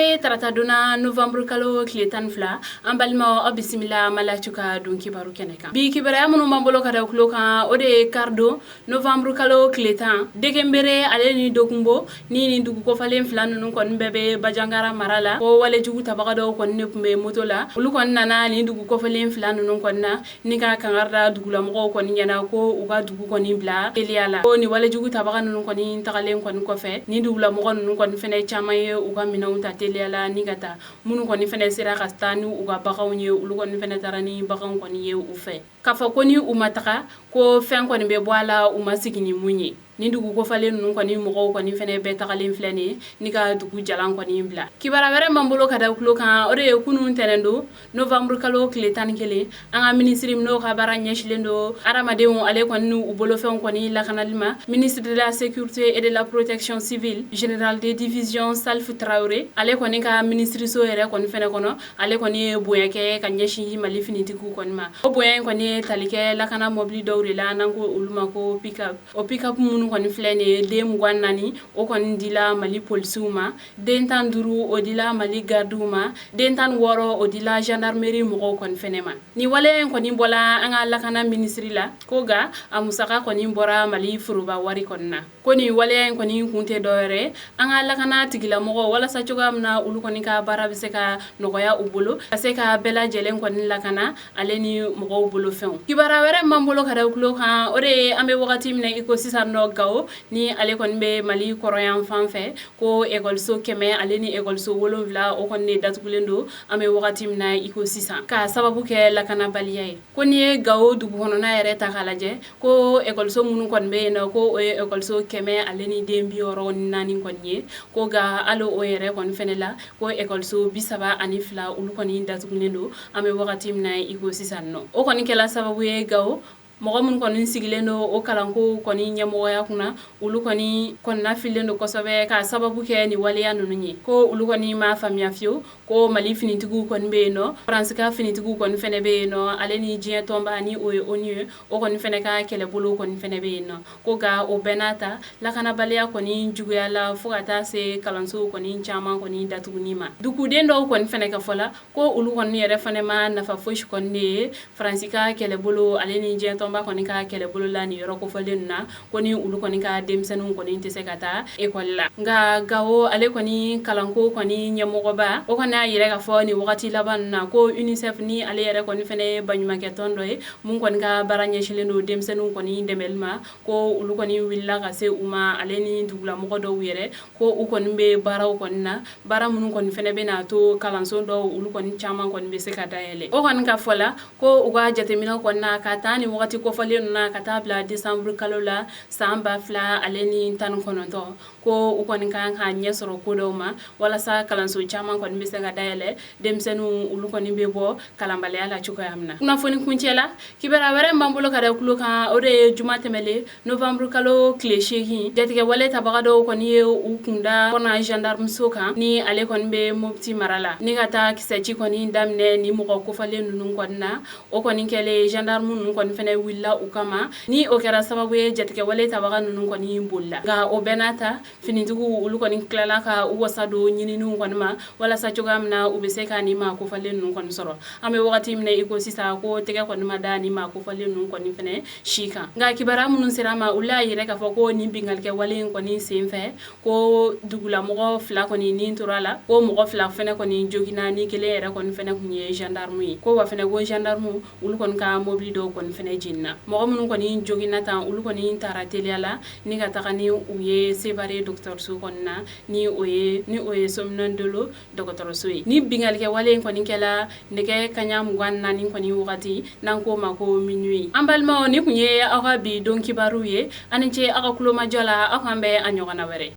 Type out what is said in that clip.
Bɛ tarata don na, novembre kalo tile 12. An balimaw, aw bisimila Maliactu ka don kibaru kɛnɛ kan. Bi kibaruya minnu b'an bolo ka da tulo kan, o de ye karidon, novembre kalo tile 10, Degenbere ale ni Dokunbo ni dugu kofalen fila ninnu kɔni bɛɛ bɛ Banjagara mara la, ko walejugu tabaga dɔw kɔni de tun bɛ moto la. Olu kɔni nana nin dugu kofalen fila ninnu kɔni na ni ka kangari da dugulamɔgɔw kɔni ɲɛna ko u ka dugu kɔni bila teliya la. Ko ni walejugu tabaga ninnu kɔni tagalen kɔni kɔfɛ, ni dugulamɔgɔ ninnu kɔni fɛnɛ caman ye u ka minɛnw ta teliya la ni ka taa. Minnu kɔni fɛnɛ sera ka taa ni u ka baganw ye, olu kɔni fɛnɛ taara ni baganw kɔni ye u fɛ, k'a fɔ ko ni u ma taga, ko fɛn kɔni bɛ bɔ a la u ma sigi ni mun ye. Ni dugu kofalen ninnu kɔni mɔgɔw kɔni fɛnɛ bɛɛ tagalen filɛ nin ni ka dugu jalan kɔni bila. Kibaruya wɛrɛ m'an bolo ka da tulo kan, o de ye kunun tɛnɛn don, novembre kalo tile 11, an ka minisiri n'o ka baara ɲɛsilen don hadamadenw ale kɔni n'u bolofɛnw kɔni lakanali ma, ministre de la Sécurité et de la Protection civile, général de division Salif Traoré, ale kɔni ka minisiriso yɛrɛ kɔni fɛnɛ kɔnɔ, ale kɔni ye bonya kɛ ka ɲɛsin Mali finitigiw kɔni ma. O bonya in kɔni ye tali kɛ lakana mɔbili dɔw de la, n'an ko olu ma ko pick-up. O pick-up minnu kɔni filɛ nin ye, den 24, o kɔni dila Mali polisiw ma, den 15, o dila Mali gardiw ma, den 16, o dila gendarmerie mɔgɔw kɔni fɛnɛ ma. Ni waleya in kɔni bɔla an ka lakana minisiri la, ko nka a musaka kɔni bɔra Mali foroba wari kɔni na. Ko nin waleya in kɔni kun tɛ dɔwɛrɛ, an ka lakana tigilamɔgɔ, walasa cogoya min na olu kɔni ka baara bɛ se ka nɔgɔya u bolo, ka se ka bɛɛ lajɛlen kɔni lakana ale ni mɔgɔw bolofɛnw. Kibaruya wɛrɛ m'an bolo ka da tulo kan, o de ye an bɛ wagati min na i ko sisan nɔ, Gawo ni ale kɔni bɛ Mali kɔrɔyan fan fɛ, ko ekɔliso 100 ale ni ekɔliso 7, o kɔni de datugulen don an bɛ wagati min na i ko sisan, k'a sababu kɛ lakanabaliya ye. Ko n'i ye Gawo dugu kɔnɔna yɛrɛ ta k'a lajɛ, ko ekɔliso minnu kɔni bɛ yen nɔ, ko o ye ekɔliso 100 ale ni den 64 kɔni ye. Ko nka hali o yɛrɛ kɔni fɛnɛ la, ko ekɔliso 32, olu kɔni datugulen don an bɛ wagati min na i ko sisan nɔ. O kɔni kɛla sababu ye, Gawo mɔgɔ minnu kɔni sigilen don o kalanko kɔni ɲɛmɔgɔya kunna, olu kɔni kɔnɔna fililen don kosɛbɛ k'a sababu kɛ nin waleya ninnu ye. Ko olu kɔni m'a faamuya fiyewu ko Mali finitigiw kɔni bɛ yen nɔ, Faransi ka finitigiw kɔni fɛnɛ bɛ yen nɔ, ale ni diɲɛ tɔnba ni o ye ONU ye, o kɔni fɛnɛ ka kɛlɛbolo kɔni fɛnɛ bɛ yen nɔ. Ko nka o bɛɛ n'a ta, lakanabaliya kɔni juguyala fo ka taa se kalansow kɔni caman kɔni datuguni ma. Duguden dɔw kɔni fɛnɛ ka fɔ la, ko olu kɔni yɛrɛ fɛnɛ ma nafa fosi kɔni de ye Faransi ka kɛlɛbolo ale ni diɲɛ tɔnba kɔni ka kɛlɛbolo la nin yɔrɔ kofɔlen na, ko ni olu kɔni ka denmisɛnninw kɔni tɛ se ka taa ekɔli la. Nka Gawo ale kɔni kalanko kɔni ɲɛmɔgɔba, o kɔni y'a yɛrɛ ka fɔ nin wagati laban na ko UNICEF ni ale yɛrɛ kɔni fɛnɛ ye baɲumankɛ tɔn dɔ ye mun kɔni ka baara ɲɛsinnen don denmisɛnninw kɔni dɛmɛli ma, ko olu kɔni wulila ka se u ma, ale ni dugulamɔgɔ dɔw yɛrɛ, ko u kɔni bɛ baaraw kɔni na, baara minnu kɔni fɛnɛ bɛna to kalanso dɔw, olu kɔni caman kɔni bɛ se ka dayɛlɛ. O kɔni ka fɔ la, ko u ka jateminɛw kɔni na, ka taa nin wagati kofɔlen ninnu na ka taa bila décembre kalo la san 2019, ko u kɔni kan ka ɲɛ sɔrɔ ko dɔw ma walasa kalanso caman kɔni bɛ se ka dayɛlɛ, denmisɛnninw olu kɔni bɛ bɔ kalanbaliya la cogoya min na. Kunnafoni kuncɛ la, kibaruya wɛrɛ m'an bolo ka da tulo kan, o de ye juma tɛmɛlen, novembre kalo tile 8, jatigɛwale tabaga dɔw kɔni ye u kunda kɔnɔ gendarmeso kan ni ale kɔni bɛ Mopti mara la, ni ka taa kisɛci kɔni daminɛ ni mɔgɔ kofɔlen ninnu kɔni na. O kɔni kɛlen, gendarme ninnu kɔni fɛnɛ wulila u kama, ni o kɛra sababu ye jatigɛwale tabaga ninnu kɔni bolila. Nka o bɛɛ n'a ta, finitigiw olu kɔni tilala ka u wasa don ɲininiw kɔni ma walasa cogoya min na u bɛ se ka nin maa kofɔlen ninnu kɔni sɔrɔ. An bɛ wagati min na i ko sisan, ko tɛgɛ kɔni ma da nin maa kofɔlen ninnu kɔni fɛnɛ si kan. Nka kibaruya minnu sera ma, olu y'a yɛrɛ k'a fɔ ko nin binkannikɛ wale in kɔni senfɛ, ko dugulamɔgɔ fila kɔni nin tora la, ko mɔgɔ fila fɛnɛ kɔni joginna, ni kelen yɛrɛ kɔni fɛnɛ kun ye gendarme ye. Ko wa fɛnɛ ko gendarme olu kɔni ka mobili dɔw kɔni fɛnɛ jenina. Mɔgɔ minnu kɔni joginna tan, olu kɔni taara teliya la ni ka taga ni u ye Sevare dɔgɔtɔrɔso kɔni na, ni o ye Sominɛndolo dɔgɔtɔrɔso ye. Ni binkannikɛ wale in kɔni kɛla nɛgɛ kaɲa 24 kɔni wagati, n'an k'o ma ko minuit. An balimaw, ni kun ye aw ka bi don kibaruw ye. Ani ce aw ka kulomajɔ la. Aw k'an bɛn a ɲɔgɔnna wɛrɛ.